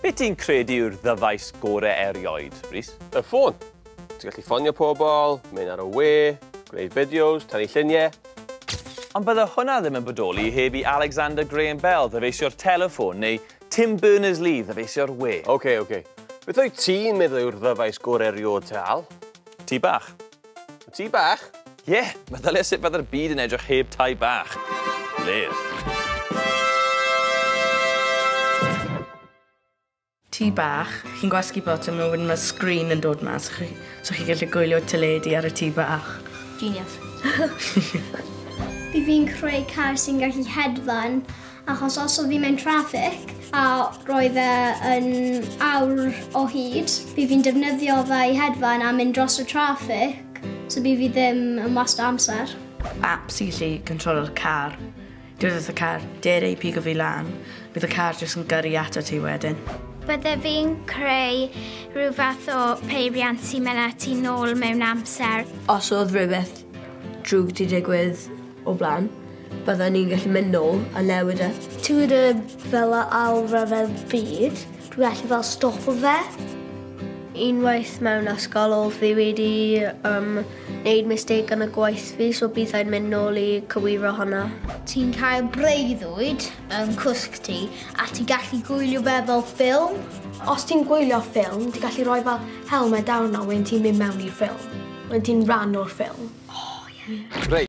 Be ti'n credu yw'r ddyfais gorau erioed, Rhys? Y ffôn. Ti'n gallu ffonio pobl, mynd ar y we, gwneud fideos, tynnu lluniau. Ond bydde hwnna ddim yn bodoli heb i Alexander Graham Bell ddyfeisio'r teleffon neu Tim Berners-Lee ddyfeisio'r we. OK, OK. Beth wyt ti'n meddwl yw'r ddyfais gorau erioed te, Al? Tŷ bach. Tŷ bach? Ie, yeah, meddylia sut fydde'r byd yn edrych heb tai bach. Ler. Tŷ bach, chi'n gwasgu botwm a wedyn mae sgrin yn dod mas, so chi'n gallu gwylio teledu ar y tŷ bach. Genius. Fi fi'n creu car sy'n gallu hedfan, achos os oedd fi mewn traffic a roedd e yn awr o hyd, fi fi'n defnyddio fe i hedfan a mynd dros y traffic, so fi fi ddim yn wast o amser. App sy'n gallu controlo'r car. Dweud wrth y car, dere i pigo fi lan, bydd y car jyst yn gyrru ato ti wedyn. Bydde fi'n creu rhyw fath o peiriant sy'n mynd â ti nôl mewn amser. Os oedd rhywbeth drwg 'di digwydd o blaen, bydden ni'n gallu mynd nôl a newid e. Ti'n gwybod fel ail ryfel byd, dwi'n gallu fel stopo fe. Unwaith mewn ysgol oedd fi wedi wneud mistake yn y gwaith fi, so bydd rhaid mynd nôl i cywiro hwnna. Ti'n cael breuddwyd yn cwsg ti a ti'n gallu gwylio fe fel ffilm. Os ti'n gwylio ffilm, ti'n gallu rhoi fel helmet arno when ti'n mynd mewn i'r ffilm, when ti'n rhan o'r ffilm. Oh, yeah. Reit.